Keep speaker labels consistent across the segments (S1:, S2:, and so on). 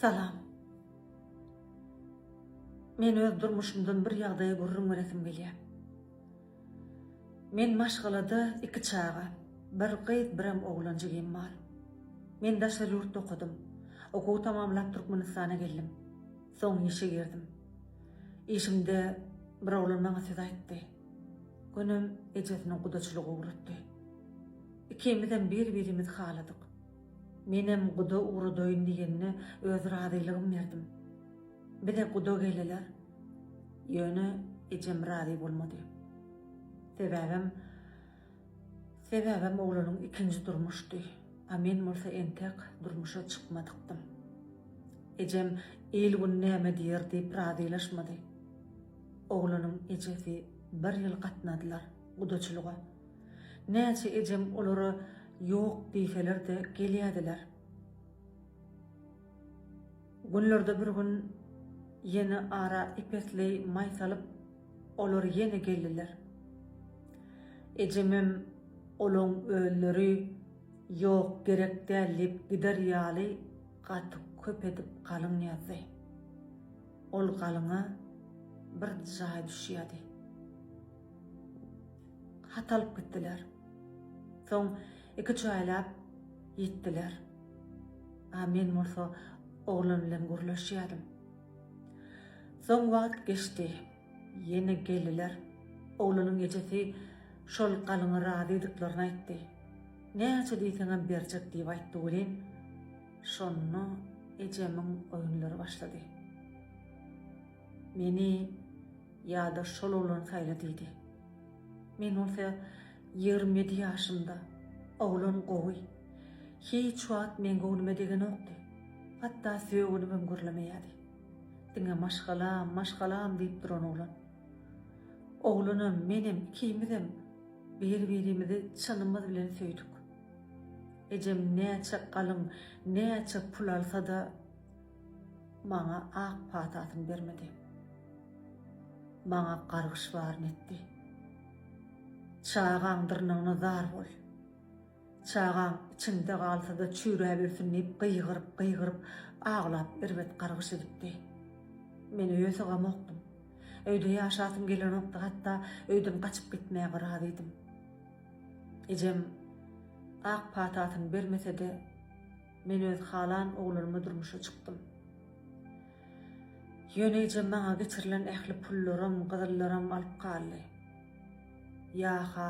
S1: Salam. Men öz durmuşymdan bir ýagdaýy gürrüň beresim gelýär. Men maşgalada iki çaga, bir gyz, birem oglan jigim bar. Men daşary ýurtda okadym. Okuwy tamamlap Türkmenistana geldim. Soň işe girdim. Işimde bir oglan maňa söz aýtdy. Gönem ejesini gudaçylyga ugratdy. Ikimizem bir-birimizi haladyk. Menem guda ugradaýyn diýende öz razylygym berdim. Bize guda geldiler. Ýöne ejem razy bolmady. Sebäbem Sebäbem oglanyň ikinji durmuşdy, a men bolsa entek durmuşa çykmadykdym. Ejem il-gün näme diýer diýip razylaşmady. Oglanyň ejesi bir ýyl gatnadylar gudaçylyga. Näçe ejem olara ýok diýseler-de gelýädiler. Günlerde bir gün ýene ara ep-esli maý salyp, olar ýene geldiler. Ejemem olaň özleri ýok gerek däl diýip gider ýaly gaty köp edip galyň ýazdy. Ol galyňa bir jaý düşýädi. Hat alyp gitdiler. Soň iküç aýlap ýitdiler. A men bolsa oglan bilen gürleşýärdim. Soň wagt geçdi. Ýene geldiler. Oglanyň ejesi şol galyňa razydyklaryny aýtdy. Näçe diýseňem berjek diýip aýtdy welin, şonda ejemiň oýunlary başlady. Meni ýa-da şol oglany saýla diýdi. Men bolsa 27 ýaşymda, oglan gowy. Hiç wagt meň göwnüme degenokdy. Hatda sögünibem gürlemeýärdi. Diňe maşgalam, maşgalam diýip duran oglan. Oglanam, menem, ikimizem bir-birimizi çynymyz bilen söýdük. Ejem näçe galyň, näçe pul alsa-da, maňa ak patasyny bermedi. Maňa gargyş baryny etdi. Çagaň dyrnagyna zar bol. Çagaň içiňde galsa-da çüýräp ölsün diýip gygyryp-gygyryp aglap erbet gargyş edipdi. Men öýe sygamokdym. Öýde ýaşasym gelenokdy hatda öýden gaçyp gitmäge razydym. Ejem ak patasyny bermese-de Men öz halan oglanyma durmuşa çykdym. Ýöne ejem maňa geçirilen ähli pullaram, gyzyllaram alyp galdy. Ýa-ha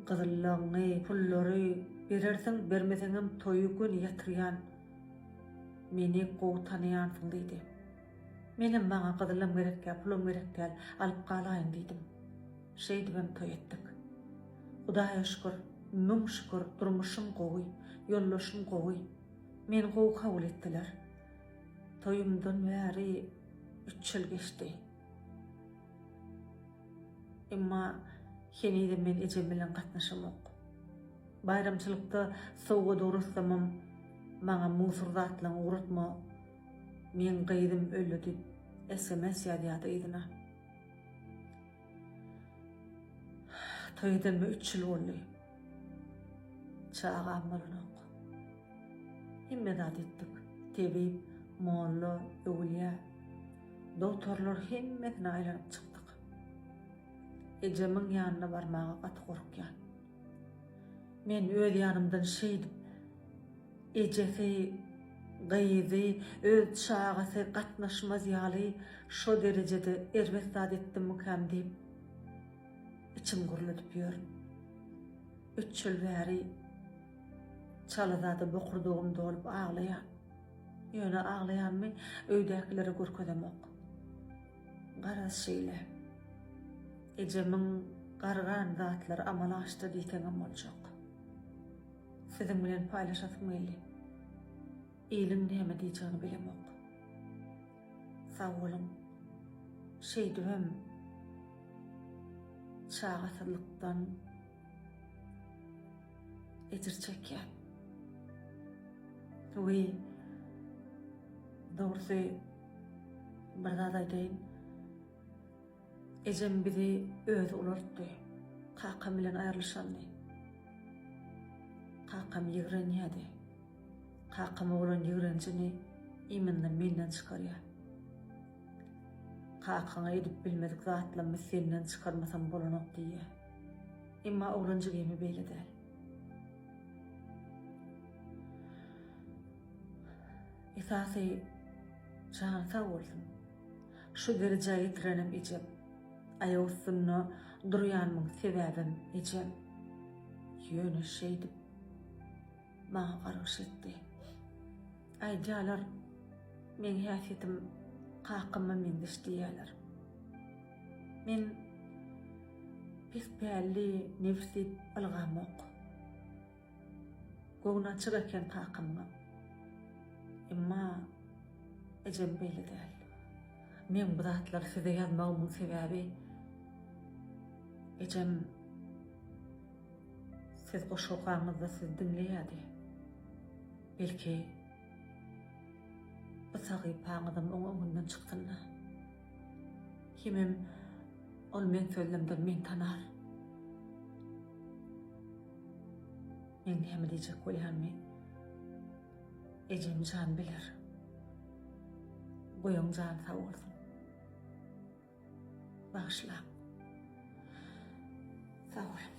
S1: gyzyllaňy, pullary berersiň, bermeseňem toýy göni ýatyrýan. Meni gowy tanaýansyň diýdi. Menem maňa gyzylam gerek däl, pulam gerek däl, alyp galaýyn diýdim. Şeýdibem toý etdik. Hudaýa şükür, müň şükür, durmuşym gowy, ýoldaşym gowy. Meni gowy kabul etdiler. Toýumdan bäri üç ýyl geçdi. Emma henizem men ejem bilen gatnaşamok. Baýramçylykda sowgat ugratsamam, maňa musur zatlaňy ugratma, meň gyzym öldi diýip sms ýazýardy yzyna. Toý edenime üç ýyl boldy. Çagam bolanok. Hemme zat etdik. Tebip, molla, öwülýä. Dogtorlar hemmesine aýlanyp çykdyk. Ejemiň ýanyna barmaga gaty gorkýan. Men öz ýanymdan şeýdip, ejesi, gyzy, öz çagasy gatnaşmaz ýaly şo derejede erbet zat etdimmikäm diýip, içim gürledip ýörün. Üç ýyl bäri çala zada bokurdagym dolup aglaýan. Ýöne aglaýanymy öýdäkilere görkezemok. Garaz şeýle. Ejemiň gargan zatlary amala aşdy diýseňem boljak. Siziň bilen paýlaşasym geldi. Iliň näme diýjegini bilemok. Sag boluň. Şeýdibem çagasyzlykdan ejir çekýän. We dogrusy bir zat aýdaýyn. Ejem bizi özi ulaltdy. Kakam bilen aýrylyşandy. Kakam ýigrenýärdi. Kakama bolan ýigrenjini Imенно menden çykarýar. Kakaňa edip bilmedik zatlammy senden çykarmasam bolanok diýýär. Emma oglan jigimi beýle däl. Esasy jany sag bolsun. Şu derejä ýetirenem ejem. Aýak üstünde durýanymyň sebäbem ejem. Ýöne şeýdip maňa gargyş etdi. Aýdýarlar, meň häsiýetim kakama meňzeş diýýärler. Men pespälli, nebis diýip ylgamok. Göwni açyk eken kakamyňam. Emma ejem beýle däl. Meň bu zatlary size ýazmagymyň sebäbi ejem siz goşgy okaňyzda sizi diňleýärdi. Belki bu sahypaňyzam oň öňünden çyksyn-da. Hemem ol meň sözlemden meni tanar. Meň näme diýjek bolýanymy ejem jan biler. Goýuň jany sag bolsun. Bagyşlaň. Sag boluň.